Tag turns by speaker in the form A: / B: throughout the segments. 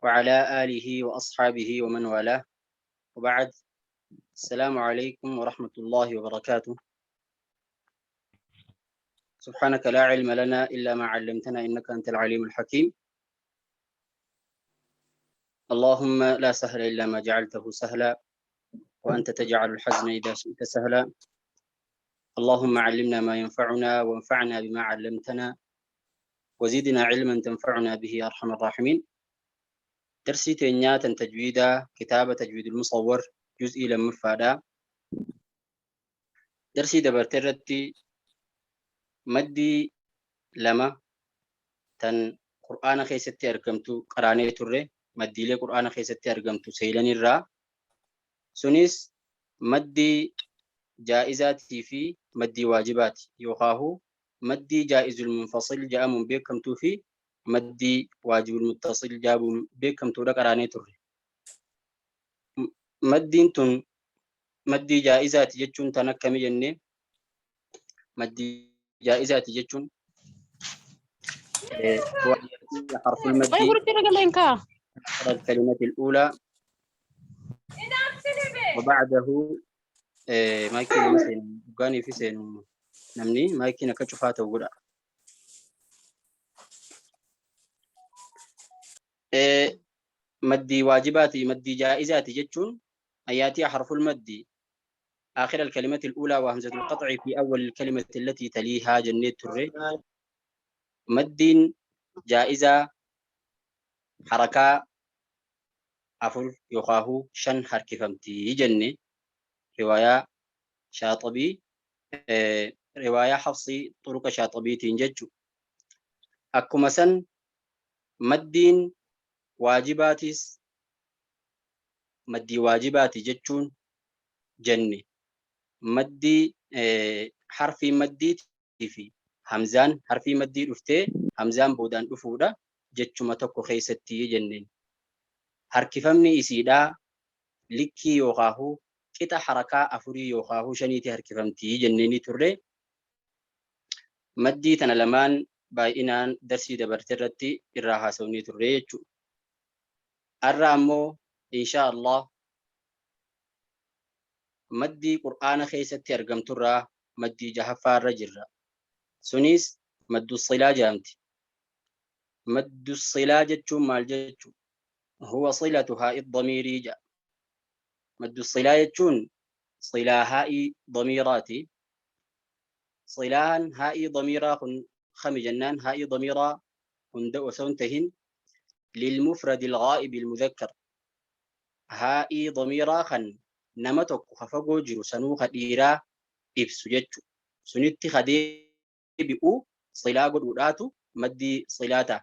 A: وعلى آله وأصحابه ومن والاه وبعد. السلام عليكم ورحمة الله وبركاته. سبحانك لا علم لنا إلا ما علمتنا إنك أنت العليم الحكيم. اللهم لا سهل إلا ما جعلته سهلا، وأنت تجعل الحزن إذا شئت سهلا. اللهم علمنا ما ينفعنا، وانفعنا بما علمتنا، وزدنا علما تنفعنا به يا أرحم الراحمين. درسي تنيات تجويدا كتابة تجويد المصور جزء لمفادا. درسي دبرترتي مدي لما تن قرآن خيستي أرقمتو قراني تره مدي لي قرآن خيستي أرقمتو سيلان الرا سنس مدي جائزاتي في مدي واجبات يوخاهو مدي جائز المنفصل جاء من بكمتو في مدي واجب المتصل جاب بكمتو قراني تره مدين تن مدي جائزات جتشون تنكمي جنة مدي جائزات جتشون هو حرف المد الكلمة الأولى وبعده مايكين مثلا وقاني في سين نمني مايكين كشفاته وقرأ مدي واجباتي مدي جائزاتي جتشون أياتي حرف المد آخر الكلمة الأولى وهمزة القطع في أول الكلمة التي تليها جنة تري مد جائزة حركة أفر يخاه شن حركفمتي جنة رواية شاطبي رواية حفصي طرق شاطبي تنجج أكمسا مدين واجباتيس مدي واجباتي جتشون جنة مدي حرفي مدي في همزان حرفي مدي رفته همزان بودان رفودا جتشuma tokko keessatti jenneen harkifamni isiidhaa likkii yookaahu qixa harakaa afurii yookaahu shaniiti harkifamtii jenneeni turre maddii tana lamaan baay'inaan darsii dabarte irratti irraa haasofnee turre jechuudha. Har'a ammoo inshaa Allah maddii qur'aana keessatti argamturraa maddii jahaffaa irra jirra. Sunis maddu silaa jedhamti. مد الصلة جتشو مال جتشو هو صلة هاء الضمير جاء. مد الصلة جتشون صلة هاء ضميراتي صلان هاء ضميرا خم جنان هاء ضميرا هند وسنتهن للمفرد الغائب المذكر هاء ضميرا خن نمتك خفقو جرو سنو خديرا إبسو جتشو سنتي خديبئو صلة قدوداتو مدي صلاتا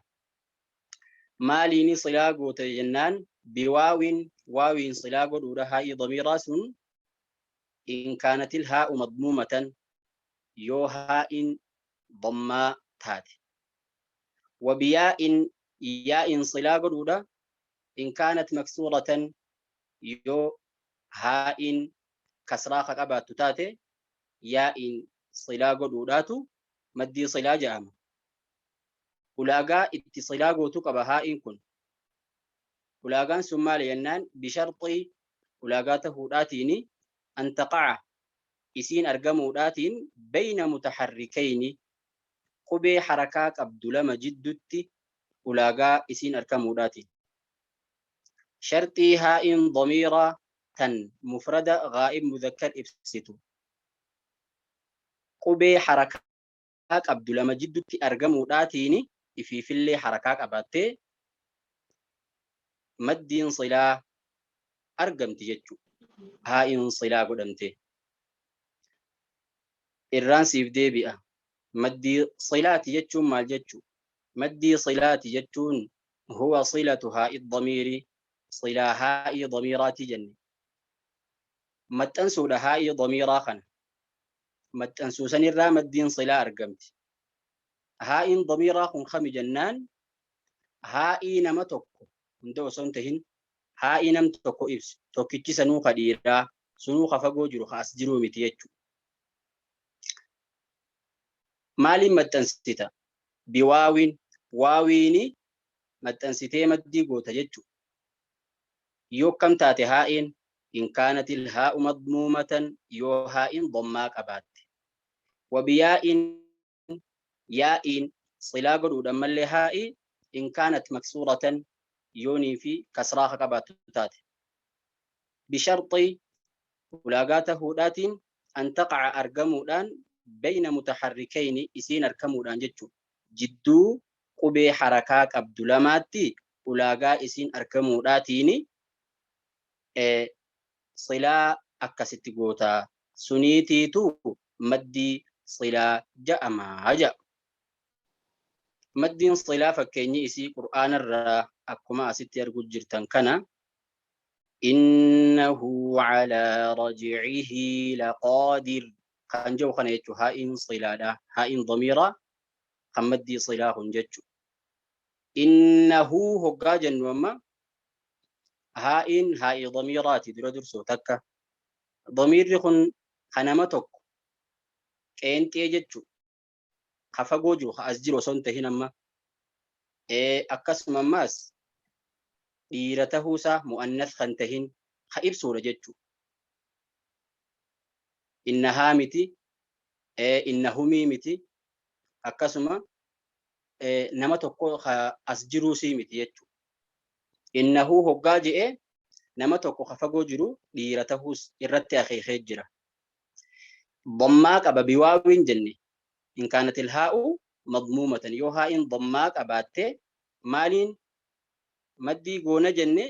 A: ماليني صلا قوت جنان بواو واو صلا قدودها هاء ضميرا سن إن كانت الهاء مضمومة يو هاء ضما تات وبياء ياء صلا قدودها إن كانت مكسورة يو هاء كسرا قبات تات ياء صلا قدوداتو مدي صلا جام ulaagaa itti silaa gootu qaba haa'iin kun. Ulaagaan sun maali jennaan bisharxii ulaagaa tahuudhaatiin an taqa'a isiin argamuudhaatiin bayna mutaharrikayni qubee harakaa qabdu lama jiddutti ulaagaa isiin argamuudhaatiin. Sharxii haa'iin damiiraa tan mufrada ghaa'ib muzakkar ibsitu qubee harakaa qabdu lama jiddutti argamuudhaatiin ifiifillee harakaa qabaattee maddiin silaa argamti jechuudha. Haa'iin silaa godhamte. Irraan siif deebi'a. Maddii silaati jechuun maal jechuu? Maddii silaati jechuun huwa silatu haa'i damiiri silaa haa'ii damiiraati jenne. Maxxansuudha haa'ii damiiraa kana. Maxxansuu sanirraa maddiin silaa argamti. Haa'iin damiiraa kun kami jennaan haa'ii nama tokko hunda osoo hin tahin haa'ii nam tokko ibsu tokkichi sanuu ka dhiiraa sunuu ka fagoo jiru ka as jiruu miti jechuudha. Maaliin maxxansita? Biwaawiin waawiini Maxxansitee maddii goota jechuudha. Yoo akkam taate haa'iin? In kaanatil haa'u madmuumatan, yoo haa'iin dhammaa qabaatte. Wabiyaa'iin, yaa'iin silaa godhuudhaan mallee haa'ii, in kaanat maksuuratan, yoonii fi kasraa ka qabaattu taate. Bisharxii, ulaagaa tahuudhaatiin, an taqaca, argamuudhaan, bayna mutaharrikayni, isiin argamuudhaan jechuudha. Jidduu qubee harakaa qabdu lamaatti ulaagaa isiin argamuudhaatiini silaa akkasitti gootaa suniitiitu maddii silaa ja'amaa ja'a. Maddiin silaa fakkeenyi isii Qur'aanarraa akkuma asitti argu jirtan kana, innahu calaa rajcihi laqaadir kan jedhu kana jechuu. Haa'iin silaadha, haa'iin damiiraa kan maddii silaa kun jechu. Innahu hoggaa jennu amma haa'iin haa'ii damiiraati. Dura dursoo takka damiirri kun kan nama tokko qeenxee jechu, ka fagoo jiru, ka as jiru osoo hin tahin. Amma akkasuma ammaas dhiira tahuusaa, mu'annas kan tahin ka ibsuudha jechu. Innahaa miti, innahumii miti, akkasuma nama tokko ka as jiruusii miti jechu. Innahuu hoggaa je'e nama tokko ka fagoo jiru, dhiira tahuus irratti akeekee jira. Dammaa qaba biwaawiin jenne. In kaanatil haa'u madmuumatan, yoo haa'iin dammaa qabaatte maaliin maddii goona jenne?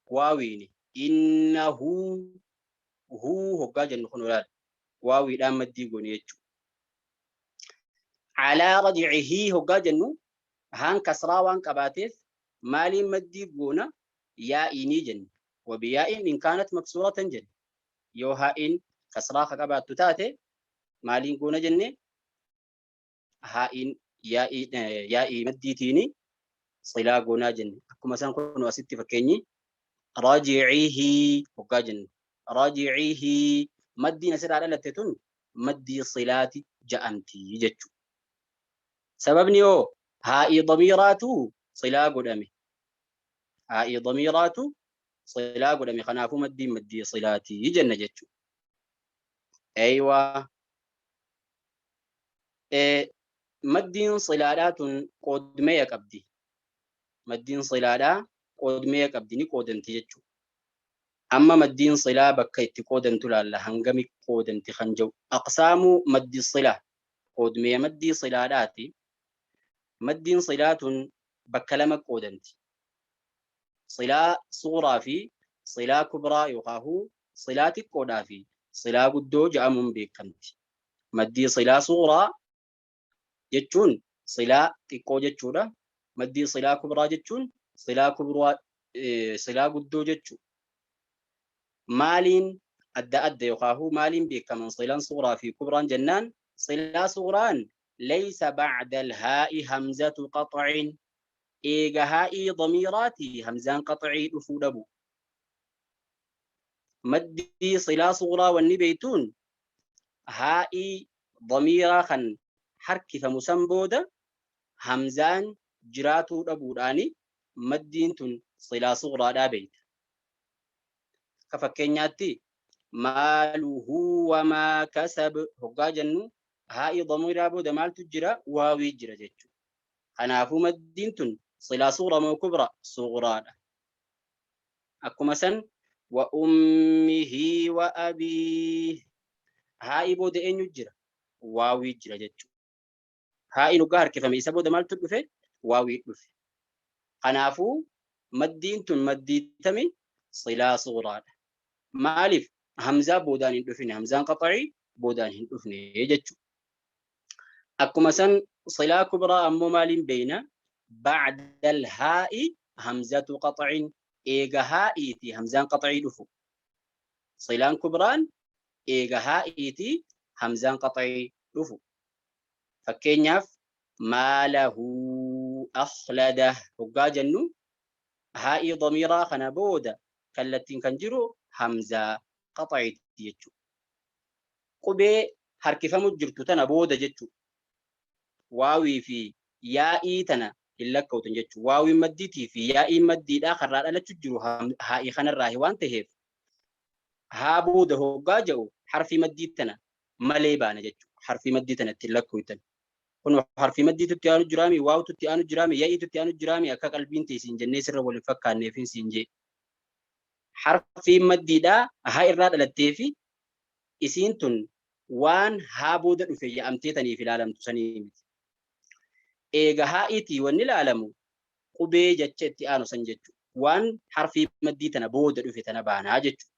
A: Waawiini. Innahuu, huu hoggaa jennu kun olaal waawiidhaan maddii goone jechu. Calaa rajcihii hoggaa jennu haan kasraa waan qabaateef maaliin maddii goona? Yaa'iinii jenne. Wabiyaa'iin in kaanat maksuuratan jenne. Yoo haa'iin kasraa ka qabaattu taate maaliin goona jenne? Haa'iin yaa'ii maddiitiini silaa goonaa jenne. Akkuma isaan kun asitti fakkeenyi rajicihii hoggaa jennu, rajicihii maddiin asirraa dhalatte tun maddii silaati ja'amti jechu. Sababni yoo haa'ii damiiraatu silaa godhame, haa'ii damiiraatu silaa godhame, kanaafuu maddiin maddii silaatii jenna jechu. Eeywa, maddiin silaadhaa tun qoodmeya qabdi. Maddiin silaadhaa qoodmeya qabdi, ni qoodamti jechu. Amma maddiin silaa bakka itti qoodamtu laalla, hangami qoodamti kan jedhu. Aqsaamu maddi silaa, qoodmeya maddii silaadhaati. Maddiin silaa tun bakka lama qoodamti: silaa suguraa fi silaa kubraa, yookaahuu silaa xiqqoodhaa fi silaa guddoo ja'amuun beekamti. Maddii silaa suguraa jechuun silaa xiqqoo jechuudha. Maddii silaa kubraa jechuun silaa kubraa, silaa guddoo jechuu. Maaliin adda adda yookaahuu maaliin beekaman silaan suguraa fi kubraan jennaan, silaa suguraan laysa ba'da alhaa'i hamzatu qaxcin, eega haa'ii damiiraati hamzaan qaxcii dhufuu dhabu. Maddii silaa suguraa wanni beeytuun haa'ii damiiraa kan harkifamu san booda hamzaan jiraatuu dhabuudhaani maddiin tun silaa sugraadhaa beeyta. Akka fakkeenyaatti maaluhu wamaa kasab hoggaa jennu haa'ii damiiraa booda maaltu jira? Waawii jira jechuudha. Kanaafuu maddiin tun silaa sugra moo kubra? Sugraadha. Akkuma san wa ummihi wa abiih, haa'ii booda eenyu jira? Waawii jira jechuudha. Haa'iin hoggaa harkifame isa booda maaltu dhufe? Waawii dhufe. Kanaafuu maddiin tun maddii tami? Silaa sugraadha. Maaliif? Hamzaa boodaan hin dhufine, hamzaan qaxarii boodaan hin dhufne jechuudha. Akkuma san silaa kubraa ammoo maaliin beeyna? Ba'dal haa'i hamzatu qaxarin, eega haa'iiti hamzaan qaxarii dhufu. Silaan kubraan eega haa'iiti hamzaan qaxarii dhufu. Fakkeenyaaf maalahu akhlada hoggaa jennu haa'ii damiiraa kana booda kallattiin kan jiru hamzaa qaxa'iiti jechuudha. Qubee harkifamu jirtu tana booda jechuudha. Waawii fi yaa'ii tana hin lakkawtan jechuudha. Waawiin maddiitii fi yaa'iin maddiidhaa karraa dhalachuu jiru haa'ii kanarraa waan ta'eef haa booda hoggaa jedhu harfii maddii tana malee baana jechuudha. Harfii maddii tana ittiin lakkooftan. Kun harfii maddiitu itti aanu jiraami, waawtu itti aanu jiraami, yaa'iitu itti aanu jiraami akka qalbiin ta'e siin jennee sirra wal hin fakkaanneef siin jee. Harfiin maddiidhaa haa irraa dhalattee fi isiin tun waan haa booda dhufe ya'amtee taniif ilaalamtu sanii miti. Eega haa'iitii wanni ilaalamu qubee jecha itti aanu san jechuudha. Waan harfii maddii tana booda dhufe tana baanaa jechuudha.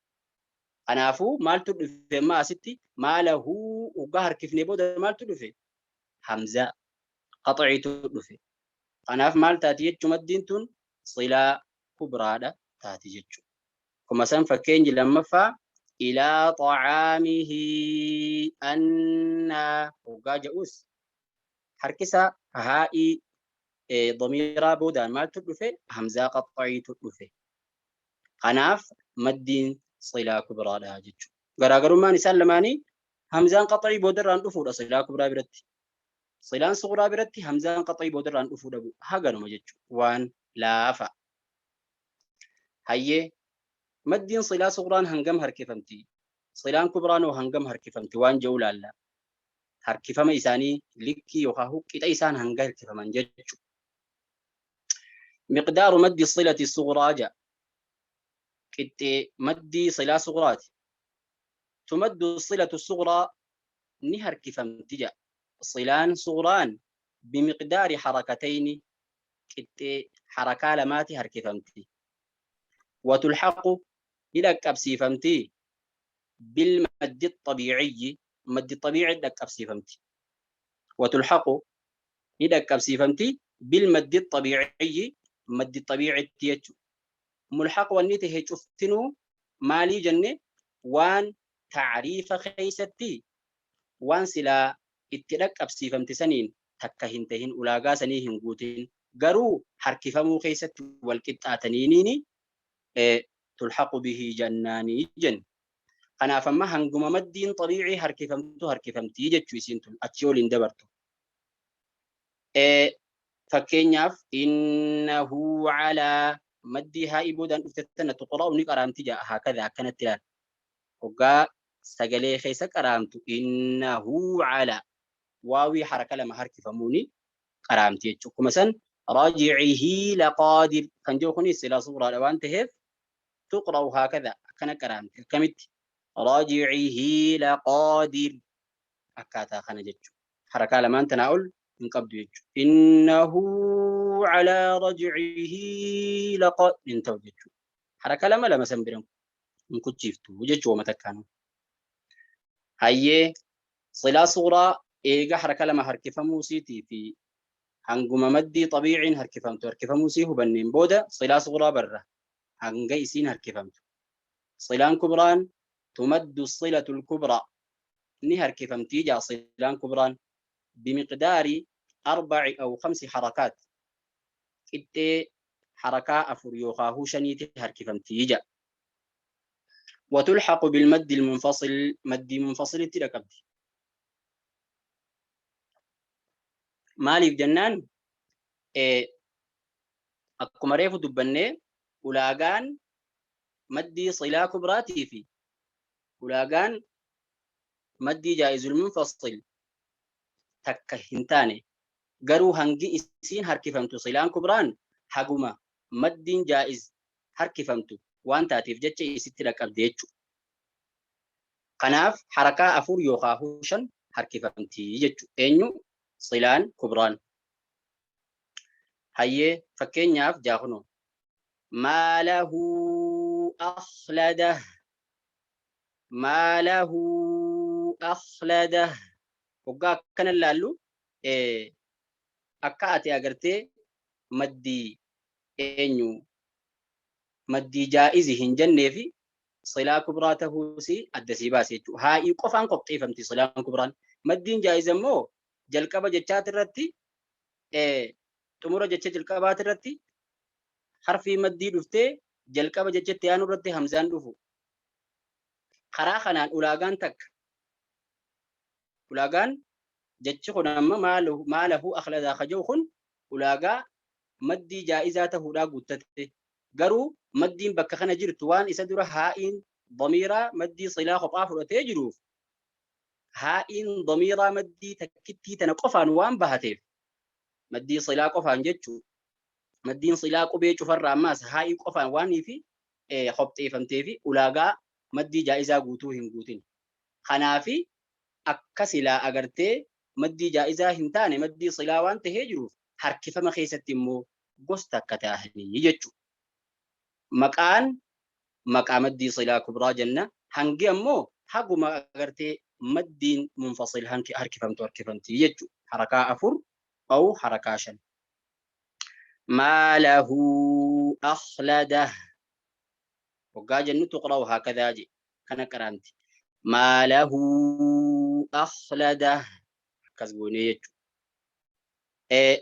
A: Kanaafuu maaltu dhufe amma asitti maalahuu hoggaa harkifnee booda maaltu dhufe? Hamzaa qaxciitu dhufe. Kanaaf maal taati jechuu maddiin tun silaa kubraadha taati jechuudha. Akkuma san fakkeenyi lammaffaa ilaa xacaamihi annaa hoggaa jedhus harkisa haa'ii damiiraa boodaan maaltu dhufe? Hamzaa qaxxiitu dhufe. Kanaaf maddiin silaa kubraadha jechuudha. Garaagarummaan isaan lamaanii hamzaan qaxxii boodarraan dhufuudha silaa kubraa biratti. Silaan suguraa biratti hamzaan qaxxii boodarraan dhufuu dhabu haganuma jechuudha. Waan laafa. Hayyee maddiin silaa sugraan hangam harkifamti? Silaan kubraan hoo hangam harkifamti? Waan jedhu laalla. Harkifama isaanii likkii yookaan qixa isaan hanga harkifaman jechuudha. Miqdaaru maddi silati sugraa ja'a. Qixxee maddii silaa sugraati. Tumaddu silatu sugraa ni harkifamti ja'a. Silaan sugraan bimiqdaari harakatayni qixxee harakaa lamaati harkifamti. Watulhaqu ni dhaqqabsiifamti bilmaddi xabiiciyyi maddi xabiici dhaqqabsiifamti. Watulhaqu ni dhaqqabsiifamti bilmaddi xabiiciyyi maddi xabiicitti jechuudha. Mulhaq wanni tahe cuftinuu maalii jenne waan tacriifa keessatti waan silaa itti dhaqqabsiifamte saniin takka hin tahin ulaagaa sanii hin guutin garuu harkifamuu keessatti wal qixxaataniiniini tulhaqu bihi jannaanii jenne. Kanaaf amma hanguma maddiin xabiicii harkifamtu harkifamtii jechuu isiin tun achii ol hin dabartu. Fakkeenyaaf innahu calaa maddii haa'ii boodaan dhufte tana tuqra'u ni qaraamti ja'a haakadha akkanatti ilaala. Hoggaa sagalee keessa qaraamtu innahu calaa waawii haraka lama harkifamuuni qaraamti jechuudha. Akkuma san rajicihi laqaadir kan jiru kunis silaa suuraadha waan ta'eef tuqra'u haakadha akkana qaraamti akkamitti rajicihi laqaadir akkaataa kana jechuudha. Harakaa lamaan tanaa ol hin qabdu jechuudha. Innahu calaa rajicihi laqaadir hin ta'u jechuudha. Haraka lama lama san biran hin kuchiiftu jechuudha wama takkaanuu. Hayyee silaa suuraa eega haraka lama harkifamuu siitii fi hanguma maddii xabiiciin harkifamtu harkifamuu sii hubanneen booda silaa suuraa barra hanga isiin harkifamtu. Silaan kubraan tumaddu silatul kubraa ni harkifamtii jaa silaan kubraan bimiqdaari arbaci aw khamsi harakaat qixxee harakaa afur yookaahuu shaniiti harkifamtii jaa. وتلحق بالمد المنفصل مد منفصل تلقبدي maaliif jennaan akkuma reefu dubbannee ulaagaan maddii silaa kubraatii fi ulaagaan maddii jaa'izul munfasil takka hin taane garuu hangi isiin harkifamtu silaan kubraan haguma maddiin jaa'iz harkifamtu waan taateef jecha isitti dhaqqabde jechuudha. Kanaaf harakaa afur yookaan shan harkifamti jechuudha. Eenyu? Silaan kubraan. Hayyee fakkeenyaaf jaakunoo. Maalahu akhladah. Maalahu akhladah. Hoggaa akkana ilaallu akka ati agartee maddii eenyu maddii jaa'izi hin jennee fi silaa kubraa tahuusi adda sii baase jechuudha. Haa'ii qofaan qopheeffamti silaan kubraan. Maddiin jaa'iz ammoo jalqaba jechaati irratti xumura jecha jalqabaati irratti harfii maddii dhuftee jalqaba jecha itti aanu irratti hamzaan dhufu. Karaa kanaan ulaagaan takka. Ulaagaan jechi kun amma maalahu akhladaa ka jiru kun ulaagaa Maddii jaa'izaa tahuudhaa guuttate. Garuu maddiin bakka kana jirtu waan isa dura haa'iin damiiraa maddii silaa kophaa fudhatee jiruuf, haa'iin damiiraa maddii takkittii tana qofaan waan bahateef, maddii silaa qofaan jechuu, maddiin silaa qubee cufarraa ammaas haa'ii qofaan waanii fi kopxeeffamtee fi ulaagaa maddii jaa'izaa guutuu hin guutin. Kanaafi akka silaa agartee maddii jaa'izaa hin taane, maddii silaa waan tahee jiruuf harkifama keessatti immoo gosta akka tahanii jechuudha. Maqaan maqaa maddii silaa kubraa jenna. Hangi ammoo haguma agartee maddiin munfasil harkifamtu harkifamti jechuudha. Harakaa 4 aw harakaa 5. Maa lahu akhladah hoggaa jennu tuqra'u haakadhaa je kana qaraanti. Maa lahu akhladah akkas goonee jechuudha.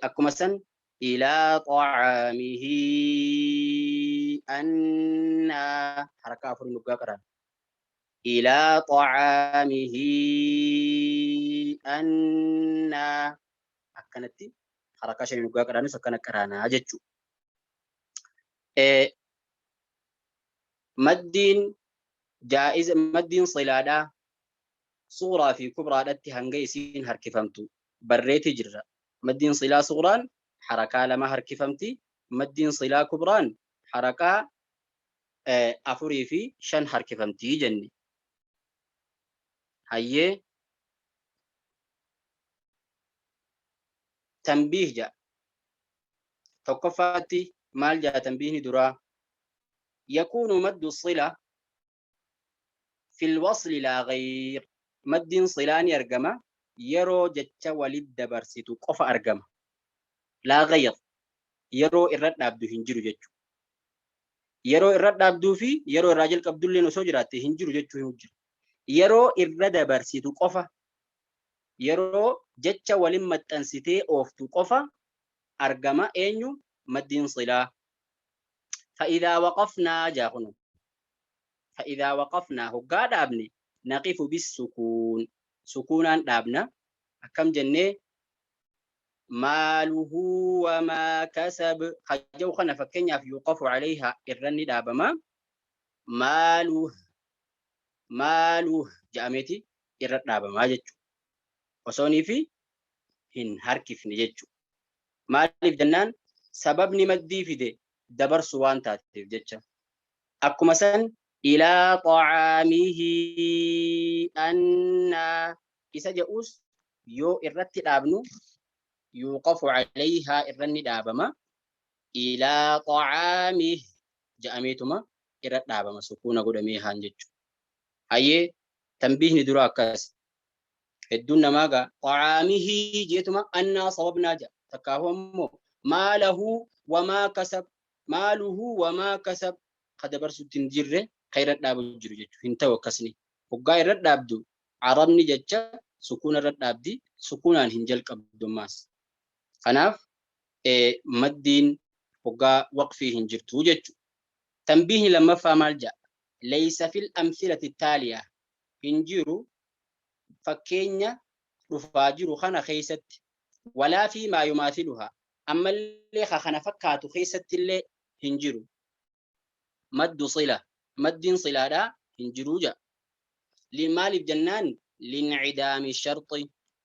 A: Akkuma san ilaa xacaamihi annaa harakaa 4 hoggaa qaraan. Ilaa xacaamihi annaa akkanatti harakaa 5 hoggaa qaraanus akkana qaraanaa jechuudha. Maddiin jaa'iza, maddiin silaadhaa sughraa fi kubraadhatti hanga isiin harkifamtu barreeti jirra. Maddiin silaa sughraan harakaa 2 harkifamti. Maddiin silaa kubraan harakaa 4 fi 5 harkifamti jenne. Hayyee, tanbiih ja'a. Tokkoffaatti maal ja'a tanbiihni duraa? Yakuunu maddu sila fil wasli laa ghayr. Maddiin silaa ni argama yeroo jecha walit dabarsitu qofa argama. Laa ghayr, yeroo irra dhaabdu hin jiru jechu. Yeroo irra dhaabduu fi yeroo irraa jalqabdulleen osoo jiraatte hin jiru jechuu himu jira. Yeroo irra dabarsitu qofa, yeroo jecha walin maxxansitee ooftu qofa argama eenyu maddiin silaa. Fa'idhaa waqafnaa jaa kunu. Fa'idhaa waqafnaa hoggaa dhaabne, naqifu bissukuun, sukuunaan dhaabna. Akkam jennee? Maaluhu wamaa kasab kaja'u kana fakkeenyaaf yuqafu alayha irra ni dhaabama. Maaluh maaluh ja'ameeti irra dhaabamaa jechuudha. Osoonii fi hin harkifne jechuudha. Maaliif jennaan sababni maddii fide dabarsu waan taateef jecha. Akkuma san ilaa xacaamihi annaa isa jedhus yoo irratti dhaabnu yuuqafu alayhaa irra ni dhaabama. Ilaa xacaamih jedhameetuma irra dhaabama sukuuna godhamee haan jechuudha. Hayyee, tanbiihni dura akkas. Hedduun namaa gaa xacaamihii jeetuma annaa sababnaa jedha. Takkaahuu ammoo maalahu wamaa kasab, maaluhu wamaa kasab ka dabarsutti hin jirre ka irra dhaabu jiru jechuudha. Hin ta'u akkasni. Hoggaa irra dhaabdu arabni jecha sukuuna irra dhaabdi, sukuunaan hin jalqabdu ammaas. Kanaaf maddiin hoggaa waqfii hin jirtu jechuudha. Tanbiihni lammaffaa maal jedha? Laysa fil amthilati taaliyaa, hin jiru fakkeenya dhufaa jiru kana keessatti, walaa fi maa yumaathiluhaa, ammallee ka kana fakkaatu keessattillee hin jiru. Maddu sila, maddiin silaadhaa hin jiruu jedha. Maaliif jennaan lin'idaami sharxi,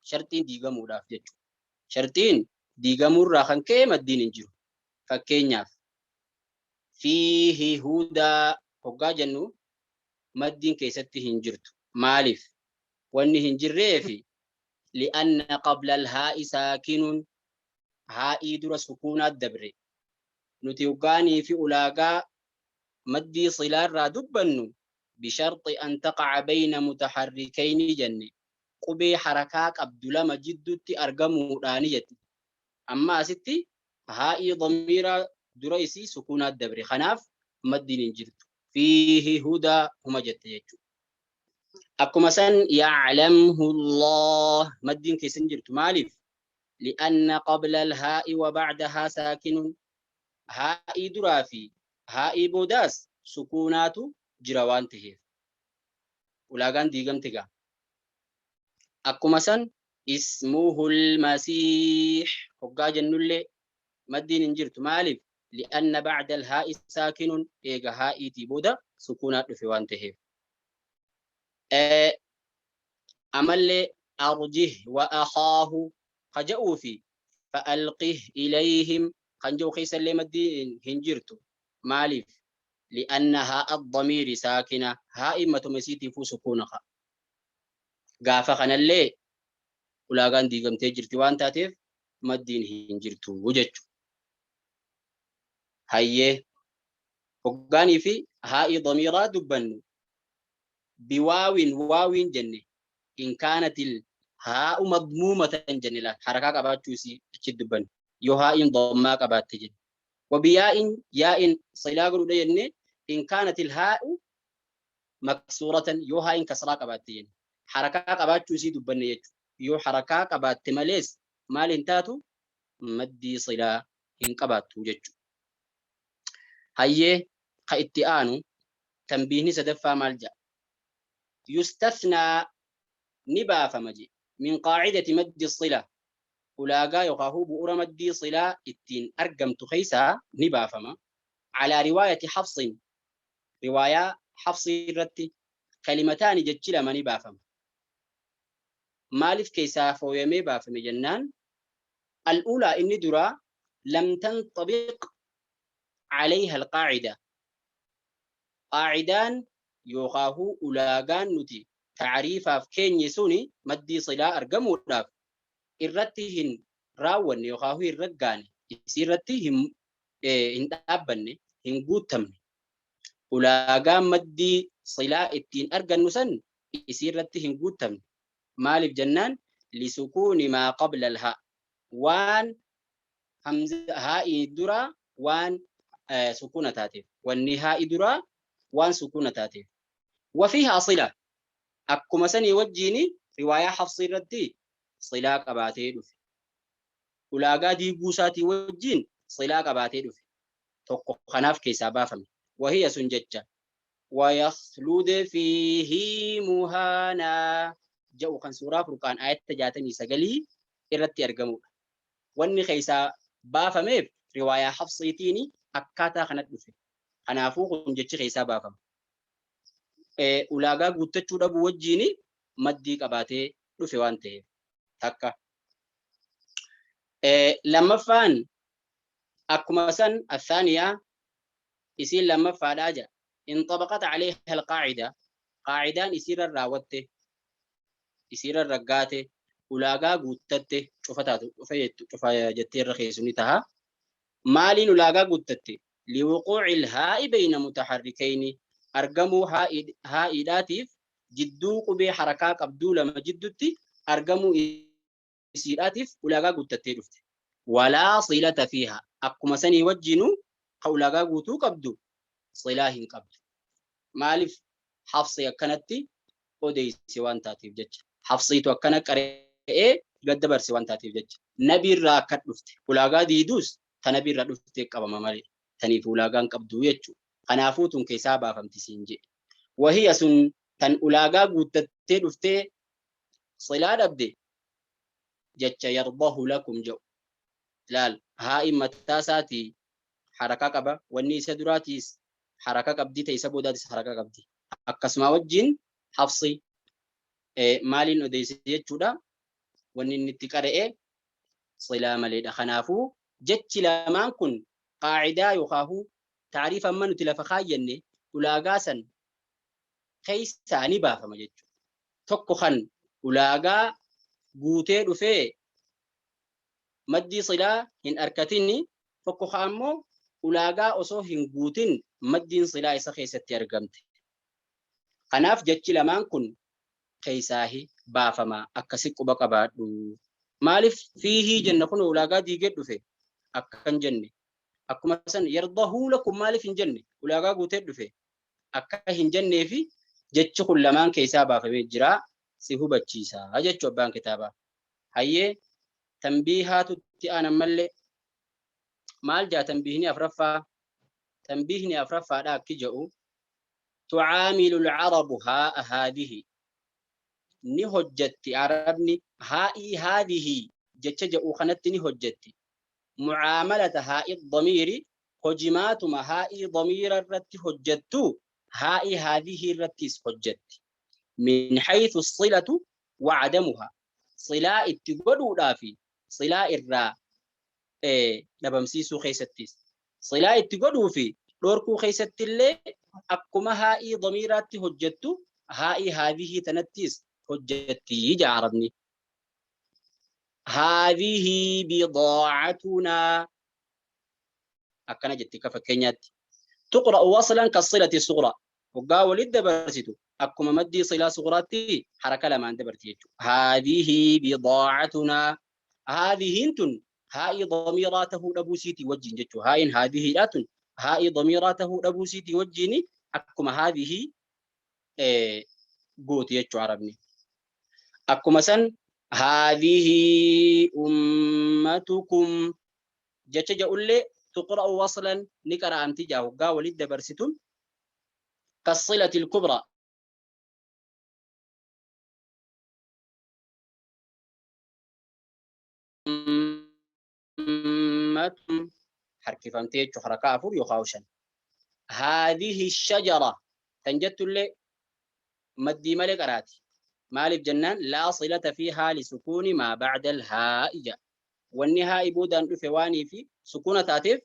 A: sharxiin diigamuudhaaf jechuudha. Sharxiin diigamuurraa kan ka'e maddiin hin jiru. Fakkeenyaaf fiihi hudaa hoggaa jennu maddiin keessatti hin jirtu. Maaliif? Wanni hin jirreefi li'anna qabla al-haa'i saakinun, haa'ii dura sukuunaa dabre. Nuti hoggaanii fi ulaagaa maddii silaarraa dubbannu bisharxi an taqa'a bayna mutaharrikayni jenne, qubee harakaa qabdu lama jidduutti argamuudhaani jette. Amma asitti haa'ii damiiraa dura isii sukuunaa dabre. Kanaaf maddiin hin jirtu. Fiihi hudaa huma jette jechuudha. Akkuma san ya'lamhu Allah maddiin keessa hin jirtu. Maaliif? Li'anna qabla al-haa'i wa ba'dahaa saakinun, haa'ii duraa fi haa'ii boodaas sukuunaatu jira waan taheef. Ulaagaan diigamte gaa. Akkuma san ismuhul masiih hoggaa jennullee Maddiin hin jirtu. Maaliif? Li'anna ba'da al-haa'i saakinun, eega haa'iitii booda sukuunaa dhufe waan ta'eef. Amallee arjih wa akhaahu ka ja'uu fi fa'alqih ilayhim kan ja'u keessallee maddiin hin jirtu. Maaliif? Li'anna haa'a ad-damiiri saakina, haa'iin matuma isiitiifuu sukuuna ka. Gaafa kanallee ulaagaan diigamtee jirti waan taateef maddiin hin jirtu jechu. Hayyee, hoggaanii fi haa'ii damiiraa dubbannu biwaawin waawiin jenne, in kaanatil haa'u madmuumatan jenne, laal harakaa qabaachuu isii achi dubbanne, yoo haa'iin dammaa qabaatte jenne. Wabiyaa'in yaa'in silaa godhuudha jenne, in kaanatil haa'u maksuuratan, yoo haa'iin kasraa qabaatte jenne. Harakaa qabaachuu isii dubbanne jechuudha. Yoo harakaa qabaatte malees maal hin taatu? Maddii silaa hin qabaattu jechuudha. Hayyee, ka itti aanu tanbiihni sadaffaa maal jedha? Yustathnaa, ni baafama je, min qaacidati maddi sila, ulaagaa yookaan bu'ura maddii silaa ittiin argamtu keessaa ni baafama. Alaa riwaayati Hafsin, riwaayaa Hafsii irratti, kalimataani, jechi lama ni baafama. Maaliif keessaa fooyamee baafame jennaan, al'uulaa, inni duraa, lam tantabiq calayha alqaacida, qaacidaan yookaahuu ulaagaan nuti tacriifaaf keenye suni maddii silaa argamuudhaaf irratti hin raawwanne yookaahuu hin raggaane, isii irratti hin dhaabbanne, hin guuttamne. Ulaagaan maddii silaa ittiin argannu san isii irratti hin guuttamne. Maaliif jennaan, lisukuuni maa qabla alhaa, waan hamza haa'ii duraa waan sukuuna taateef, wanni haa'i duraa waan sukuuna taateef. Wafiihaa sila, akkuma sanii wajjiini riwaayaa Hafsii irratti silaa qabaatee dhufe. Ulaagaa diiguu isaatii wajjiin silaa qabaatee dhufe. Tokko kanaaf keessaa baafame. Wahiya, sun jecha wayakhluud fiihi muhaanaa jedhu kan suuraa Furqaan ayata 69 irratti argamudha. Wanni keessaa baafameef riwaayaa Hafsiitiin akkaataa kanatti dhufe. Kanaafuu kun jechi keessaa baafama. Ulaagaa guuttachuu dhabuu wajjiin maddii qabaatee dhufe waan ta'eef. Takka. Lammaffaan akkuma san, athaaniyaa, isiin lammaffaadhaa jedha. Inxabaqat calayha alqaacida, qaacidaan isiirra raawwatte, isiirra raggaate, ulaagaa guuttatte, cufa taatu cufa jettu cufa jettee irra keessu ni taha. Maaliin ulaagaa guuttatte? Liwuquuci ilhaa'i bayna mutaharrikayni, argamuu haa'iidhaatiif, jidduu qubee harakaa qabduu lama jiddutti argamuu isiidhaatiif ulaagaa guuttattee dhufte. Walaa silata fiiha, akkuma sanii wajjinuu ka ulaagaa guutuu qabdu silaa hin qabdu. Maaliif? Hafsi akkanatti odeeyse waan taateef jecha. Hafsiitu akkana qara'ee gad dabarse waan taateef jecha. Nabi irraa akka dhufte. Ulaagaa diiduus ta nabi irraa dhuftee qabama malee. Taniif ulaagaan qabdu jechuudha. Kanaafuu tun keessaa baafamti siin jedhe. Wahiya, sun tan ulaagaa guuttattee dhuftee silaa dhabde, jecha yardahu lakum jedhu. Laal, haa'iin mataa isaatii harakaa qaba. Wanni isa duraatiis haraka qabdi, ta isa boodaatis haraka qabdi. Akkasuma wajjin Hafsi maaliin odeesse jechuudha? Wanni inni itti qara'e silaa maleedha. Kanaafuu jechi lamaan kun qaacidaa yookaahuu taariifa amma nuti lafa kaayyanne ulaagaa san keessaa ni baafama jechuudha. Tokko kan ulaagaa guutee dhufee maddii silaa hin arkatinni, tokko ka ammoo ulaagaa osoo hin guutin maddiin silaa isa keessatti argamte. Kanaaf jechi lamaan kun keessaahi baafama, akkasi quba qabaadhu. Maaliif fiihii jenna? Kun ulaagaa diigee dhufe akkan jenne. Akkuma san yardahuu lakum maaliif hin jenne? Ulaagaa guutee dhufe akka hin jennee fi jechi kun lamaan keessaa baafamee jira si hubachiisa jechuu abbaan kitaabaa. Hayyee, tanbiihaatu itti aanan mallee maal jaa tanbiihni afraffaa? Tanbiihni afraffaadha akki jedhu: tucaamilu alcarabu haa'a haadihi, ni hojjatti arabni haa'ii haadihi jecha jedhu kanatti ni hojjatti. Mucaamalata haa'i damiiri, hojimaatuma haa'ii damiira irratti hojjettu haa'ii haadihii irrattis hojjetti. Min haythu silatu wa cadamuha, silaa itti godhuudhaa fi silaa irraa dhabamsiisuu keessattis, silaa itti godhuu fi dhorkuu keessatti illee akkuma haa'ii damiiraatti hojjettu haa'ii haadihii tanattis hojjetti jedha arabni. Haadihii bidaa'atunaa akkana jetti akka fakkeenyaatti. Tuqra'u waslan kassilati sughraa, hoggaa walitti dabarsitu akkuma maddii silaa sughraatti haraka lamaan dabarti jechuudha. Haadihii bidaa'atunaa, haadihiin tun haa'ii damiiraa tahuu dhabuu siitii wajjin jechuudha. Haa'iin haadihiidhaa tun haa'ii damiiraa tahuu dhabuu siitii wajjin akkuma haadihii gooti jechuudha arabni. Akkuma san haadhihii ummatukum jecha ja'ullee tuqra'u waslan, ni qara'amti jaa hoggaa walitti dabarsitu, kassilati kubra ummatum harkifamtee jechuun harakaa afur yookaan shan. Haadhihi shajara tan jettullee maddii malee qaraati. Maaliif jennaan, laa silata fi haali sukuuni maa ba'da al-haa'i jedha. Wanni haa'i boodaan dhufe waanii fi sukuuna taateef,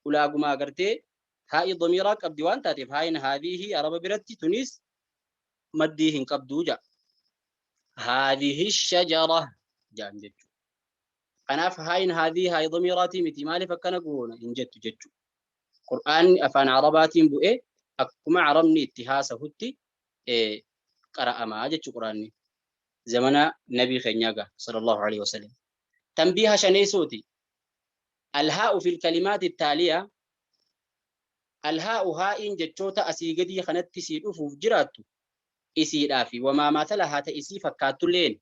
A: ulaagumaa agartee haa'i damiiraa qabdi waan taateef, haa'iin haadhihi araba biratti tunis maddii hin qabdu jedha. Haadhihi shajara jedhan jechuudha. Kanaaf haa'iin haadhii haa'i damiiraatii miti, maaliif akkana goona hin jettu jechuudha. Qur'aanni afaan Arabaatiin bu'ee akkuma Arabni itti haasahutti qara'amaa jechuudha Qur'aanni. Zamana nabii keenyaa gaa sallallahu alaihi wasallam. Tanbiiha shaneessooti. Alhaa'u fil kalimaati taaliya, alhaa'u haa'iin jechoota asii gadii kanatti sii dhufuuf jiraattu isiidhaa fi wamaa maatalahaa ta isii fakkaattulleen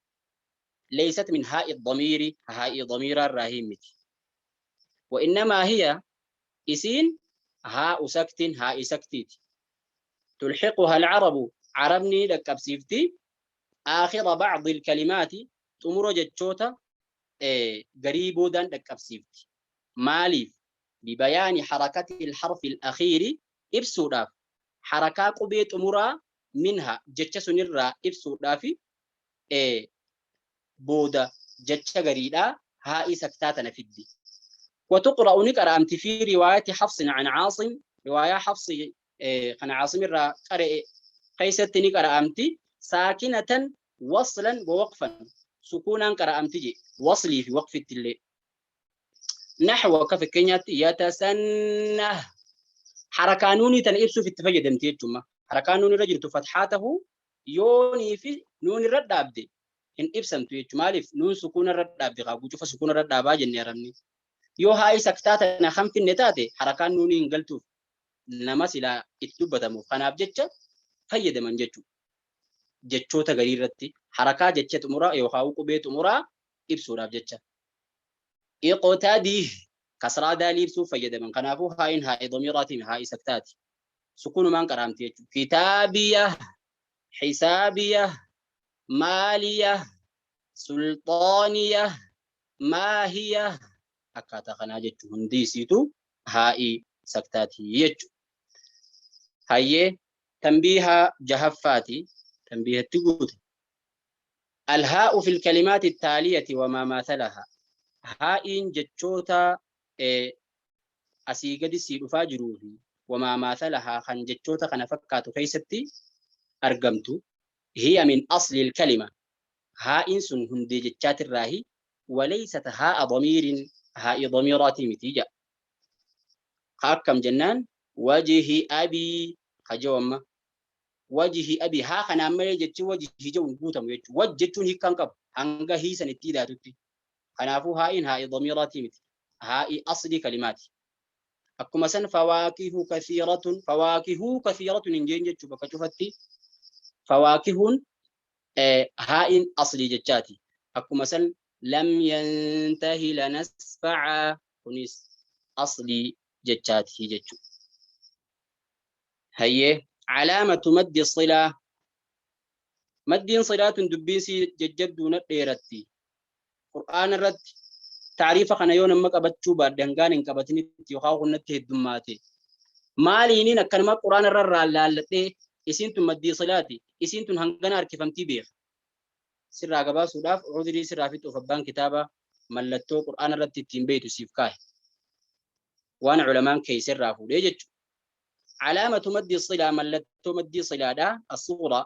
A: leeysat min haa'i damiiri, haa'ii damiiraa irraa hin miti. Wa innamaa hiya, isiin haa'u saktin, haa'ii saktiiti. Tulhiquha alcarabu, carabni ni dhaqqabsiifti, aakhira bacdi alkalimaati, xumura jechoota garii boodaan dhaqqabsiifti. Maaliif? Bibayaani harakati alharfi alakhiiri, ibsuudhaaf harakaa qubee xumuraa, minha, jecha sunirraa ibsuudhaafi booda jecha gariidhaa haa'ii saktaa tana fiddi. Watuqra'u, ni qara'amti, fi riwaayati Hafsin an Caasim, riwaayaa Hafsi kan Caasim irraa qara'e keessatti ni qara'amti, saakinatan waslan wa waqfan, sukuunaan qara'amti je waslii fi waqfitti illee. Naxwa, akka fakkeenyaatti, yatasannah, harakaa nuunii tana ibsuuf itti fayyadamti jechuudha. Harakaa nuun irra jirtu fathaa tahuu yoonii fi nuun irra dhaabde hin ibsamtu jechuudha. Maaliif? Nuun sukuuna irra dhaabde, kaa cufa sukuuna irra dhaabaa jenne arabni. Yoo haa'i saktaa tana kan finne taate harakaan nuunii hin galtuuf nama silaa itti dubbatamuuf. Kanaaf jecha fayyadaman jechuudha. Jechoota garii irratti harakaa jecha xumuraa yookaan qubee xumuraa ibsuudhaaf jecha. Iqtadih, kasraa daalii ibsuuf fayyadaman. Kanaafuu haa'iin haa'ii damiiraatiin haa'ii saktaati. Sukunumaan qaraamti jechuudha. Kitaabiya, xisaabiya, maaliya, sulxaaniya, maahiya, akkaataa kanaa jechuun hundi isiitu haa'ii saktaati jechuudha. Hayyee, tanbiiha jahaffaati, tanbiihatti guute. Alhaa'u fil kalimaati taaliyati wamaa maathalaha, haa'iin jechoota asii gadi sii dhufaa jiruu fi wamaa maathalahaa kan jechoota kana fakkaatu keessatti argamtu, hiya min aslil kalima, haa'iin sun hundee jechaatirraahi, waleysat haa'a damiirin, haa'ii damiiraatii miti jedha. Ka akkam jennaan, wajhi abii ka jedhu amma wajhi abii haa kanaan malee jechi wajhi jedhu hin guutamu jechuudha. Waj jechuun hiikkaan qabu hanga hiisan itti hidhaatutti. Kanaafuu haa'iin haa'ii damiiraatii miti. Haa'ii aslii kalimaati. Akkuma san fawaakihu kathiiratun, fawaakihuu kathiiratun hin jeen jechuu bakka cufatti fawaakihuun haa'iin aslii jechaati. Akkuma san lam yantahi lanasfa'a, kunis aslii jechaati jechuudha. Hayyee, calaamatu maddi silaa, maddiin silaa tun dubbiin sii jajjabduu na dheeratti. Qur'aana irratti Taariifa kana yoo nama qabachuu baadhe, hangaan hin qabatinitti yookaan hunnatti heddummaate, maaliiniin akkanuma Quraana irra irraa laalladhee isiin tun maddii silaati, isiin tun hangana harkifamtii beeka? Sirraa gabaasuudhaaf, udrii sirraa fixuuf, abbaan kitaaba mallattoo Qur'aana irratti ittiin beeytu siif kaahe, waan culamaan keeyse irraa fuudhee jechuudha. Calaamatu maddii silaa, mallattoo maddii silaadhaa, as-sughraa,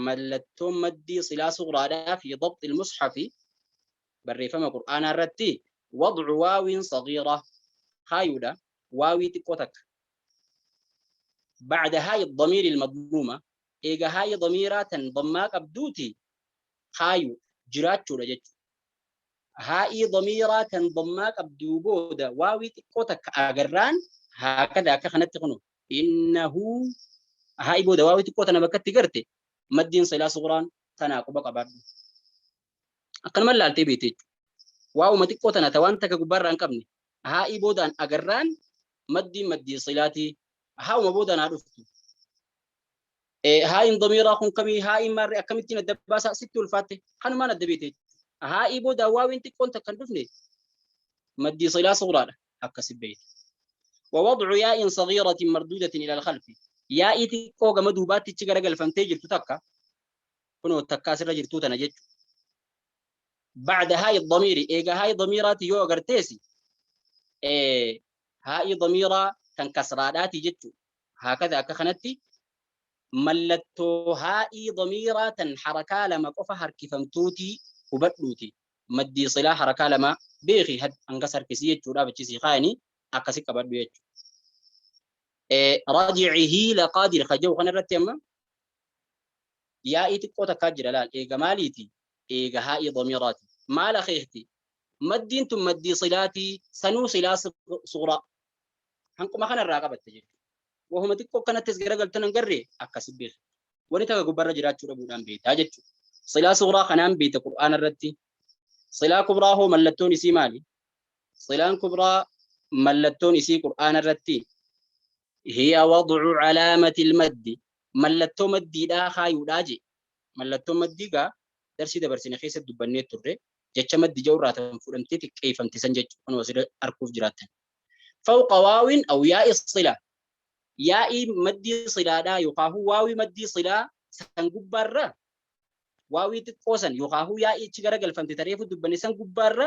A: mallattoon maddii silaa sughraadhaa, fi dabxi al-mushafi, barreeffama Qur'aanaa irratti, wadcu waawin sagiira, kaayuudha waawii xiqqoo takka, bacda haa'i damiiri almadmuuma, eega haa'i damiiraa tan dammaa qabduuti kaayu jiraachuudha jechu. Haa'ii damiiraa tan dammaa qabduu booda waawii xiqqoo takka agarraan, haakada, akka kanatti kunu, innahu, haa'ii booda waawii xiqqoo tana bakkatti garte, maddiin silaa sugraan tanaa quba qabaadhu. Akkanuma laaltee beekte jechuudha. Waa'uma xiqqoo tana ta waan takka gubbaarraa hin qabne haa'ii boodaan agarraan, maddiin maddii silaatii haa'uma boodaan haa dhuftu. Haa'iin damiiraa kun kamii, haa'iin maarree akkamittiin adda baasaa sitti ulfaatte, kanumaan adda beekte jechuudha. Haa'ii boodaan waawiin xiqqoon takka hin dhufne maddii silaa sugraadha, akkasi beekte. ووضع ياء صغيرة مردودة إلى الخلف، yaa'ii xiqqoo gama duubaatti garagalfamtee jirtu takka, kunoo takka asirra jirtuu tana jechu, بعد هاء الضمير, eega haa'i damiiraati yoo agarteesi, haa'i damiiraa tan kasraadhaati jechu, haakada, akka kanatti, mallattoo haa'ii damiiraa tan harakaa lama qofa harkifamtuutii hubadhuuti, maddii silaa harakaa lama beeki, hangas harkisii jechuudhaaf achisii kaayanii akkasi qabadhu jechu. Rajicihi laqaadir kaja'u kana irratti amma yaa'ii xiqqoo takkaa jira, laal. Eega maaliiti? Eega haa'ii damiiraati. Maal akeekti? Maddiin tun maddii silaatii, sanuu silaa suguraa hanquma kanarraa qabatte jechuudha. Wahuma xiqqoo kanattis garagaltan hin garree, akkasi beeki. Wani takka gubbarra jiraachuu dhabuudhaan beektaa jechuudha. Silaa suguraa kanaan beekta Qur'aana irratti. Silaa kubraa hoo mallattoon isii maali? Silaan kubraa mallattoon isii Qur'aana irratti hiya wadcu calaamati ilmaddi, mallattoo maddiidhaa kaayuudhaa je. Mallattoo maddii gaa darsii dabarsine keessatti dubbannee turre, jecha maddi ja'urraa tan fudhamtee xiqqeeffamte san jechuudha. Kunoo asirra arguuf jiraattan. Fawqa waawin aw yaa'i sila, yaa'ii maddii silaadhaa yookaan waawii maddii silaa san gubbaarra, waawii xiqqoo san yookaan yaa'ii ichi garagalfamte tareefu dubbanne san gubbaarra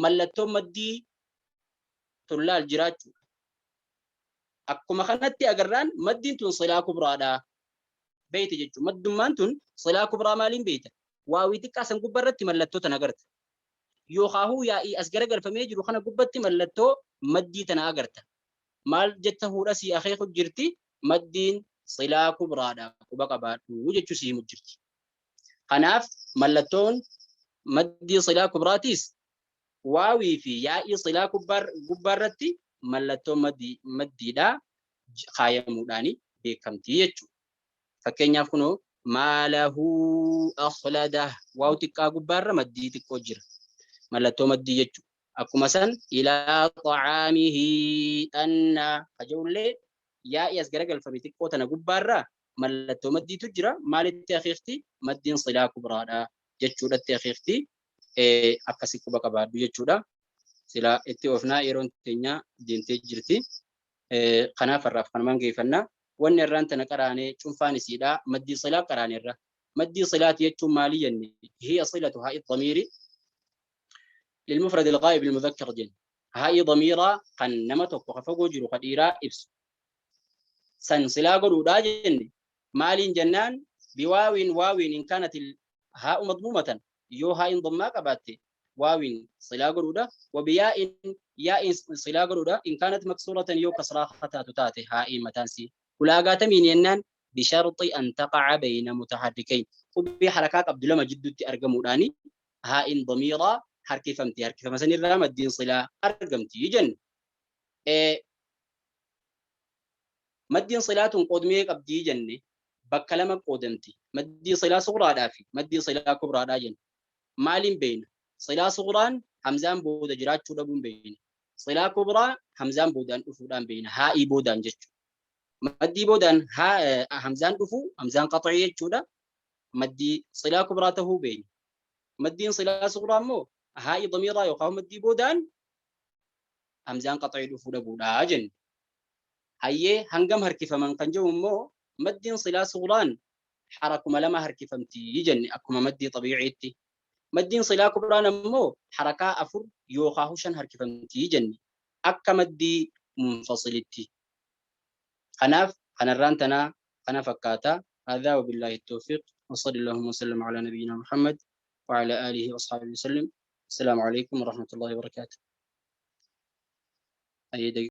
A: mallattoo maddii tullaal jiraachuudha. Akkuma kanatti agarraan maddiin tun silaa kubraadha. Beeyte jechuudha. Maddummaan tun silaa kubraa maaliin beeyta? Waawii xiqqaa san gubbaarratti mallattoo tana agarta. Yookaahuu yaa'ii as garagalfamee jiru kana gubbatti mallattoo maddii tana agarta. Maal jetta huudha sii akeeku jirti? Maddiin silaa kubraadha, quba qabaadhu jechuu si himu jirti. Kanaaf mallattoon maddii silaa kubraatiis waawii fi yaa'ii silaa gubbaarratti mallattoo maddiidhaa kaayamuudhaani beekamtii jechuudha. Fakkeenyaaf kunoo, maalahu akhlada, waaw xiqqaa gubbaarra maddii xiqqoo jira. Mallattoo maddii jechuudha. Akkuma san ilaa xacaamihi anna kaja'ullee yaa'ii as garagalfame xiqqoo tana gubbaarra mallattoo maddiitu jira. Maalitti akeekti? Maddiin silaa kubraadha jechuudhatti akeekti. Akkasi quba qabaadhu jechuudha. Silaa itti oofnaa, yeroon teenya deemtee jirti. Kanaaf har'aaf kanumaan geeffannaa. Wanni irraan tana qaraanee cunfaan isiidha. Maddii silaa qaraaneerra. Maddii silaati jechuun maali jenne? Hiya silatu haa'i damiiri للمفرد الغائب المذكر jenne. Haa'ii damiiraa kan nama tokko ka fagoo jiru ka dhiiraa ibsu. San silaa godhuudhaa jenne. Maaliin jennaan, biwaawin, waawiin, in kaanat haa'u madmuumatan, yoo haa'iin dammaa qabaatte waawiin silaa godhuudha. Wabiyaa'in, yaa'iin silaa godhuudha, in kaanat maksuuratan, yoo kasraa taatu taate haa'iin mataansii. Ulaagaa tamiin jennaan, bisharxi an taqaca bayna mutaharrikayn, qubee harakaa qabdu lama jidduutti argamuudhaani haa'iin damiiraa harkifamti, harkifama sanirraa maddiin silaa argamti jenne. Maddiin silaa tun qoodmee qabdii jenne, bakka lama qoodamti. Maddii silaa sugraadhaa fi maddii silaa kubraadhaa jenne. Maaliin beeyna? Silaa sugraan hamzaan booda jiraachuu dhabuun beeyna. Silaa kubraa hamzaan boodaan dhufuudhaan beeyna. Haa'ii boodaan jechuudha. Maddii boodaan hamzaan dhufu, hamzaan qaxii jechuudha. Maddii silaa kubraa tahuu beeyna. Maddiin silaa sugraa immoo Haa'ii damiiraa yookaan maddii boodaan hamzaan qaxa'ii dhufuu dhabuudhaa jenne. Hayyee, hangam harkifaman kan jedhu immoo maddiin silaa sugraan harakuma lama harkifamtii jenne akkuma maddii xabiiciitti. Maddiin silaa kubraan ammoo harakaa afur yookaan shan harkifamtii jenne akka maddii munfasilitti. Kanaaf kanarraan tanaa kana fakkaata. هذا وبالله التوفيق، وصلى اللهم وسلم على نبينا محمد وعلى آله وأصحابه وسلم. السلام عليكم ورحمة الله وبركاته. أي.